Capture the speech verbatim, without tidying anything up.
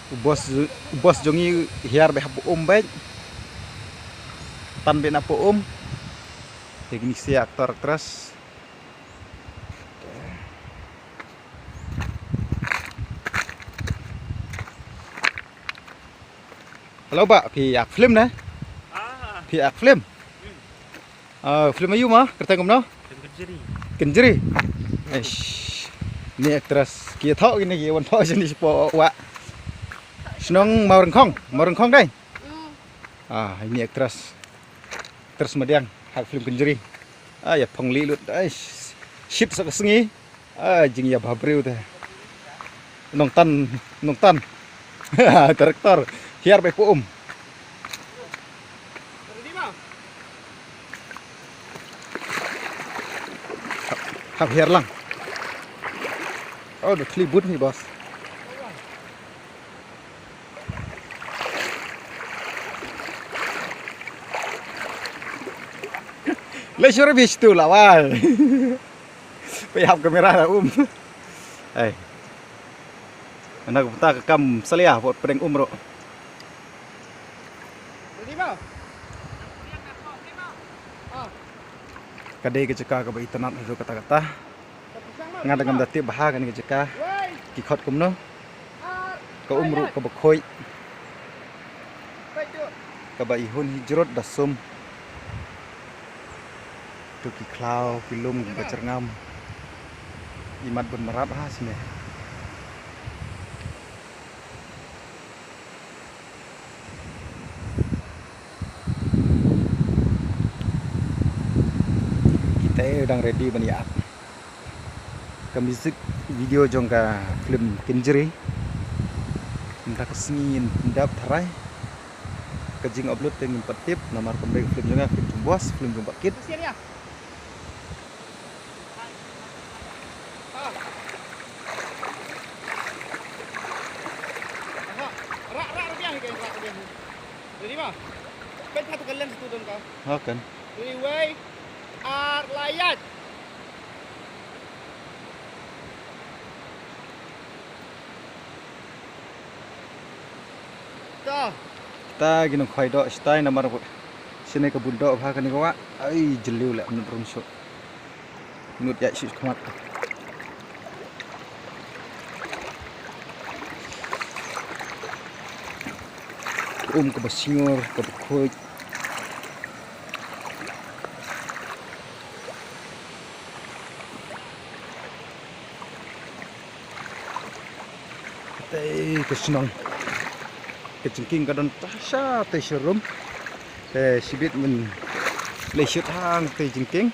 U boss, u boss jong ngi hiar beit hapoh um beit. Tan beit na poh um. Te kine ki actor actress. Hello bah, phi act film ne? Ah. Phi act film? Hmm. Ah, film aiu ma? Kyrteng kumno? Film Kynjri. Kynjri. Eish. Ni actress. Ki thoh kine ki wan thoh sini spo wa. Shnong Mawryngkhong, Mawryngkhong dei. Hmm. Ah, ini actress. Actress madiang, ha film Kynjri. Ah, ïa phong lih lut. Eish. Shit sa ka sngi. Ah, jingïabha briew te. Nongtan, nongtan. Director, hiar beit poh um. Hap hiar lang. Oh, da thli but ni, boss. Lei shuh re bist tu lawai. Peit hap kamera la um. Ei. Ana ka bynta ka kam salia bad pdeng um ruh. Ka dei ka jaka kaba itynnad haduh katta katta. Nga da ngam da tip bha kane ka jaka ki khot kumno. Ka um ruh kaba khuid, kaba i hun hi jrut da sum. Tu ki khlaw ki lum kaba jyrngam. I mat bun mrad ha sne. Kita dang ready ban ïa ka music video jong ka film Kynjri. Mynta ka sngi ngin dap tharai. Ka jing upload te ngim pat tip namar kam dei ka film jong nga, film jong boss, film jong Bah Kit. Ready ma? Peit ha tu ka lens tu don ka. Ha kan. Ready, wei. Ar layat. Ta. Ta ki nongkhwai doh shatai namar shane ka bun doh bha kane ka wah. Ai jylliew leh nud rum shuh. Nud ïaid shuh khmat. Ka um kaba shngur kaba khuid. Tei ka shnong. Ka jingkieng ka don ta sha tei sha rum. Te shibit ngin leit shit hang tei jingkieng.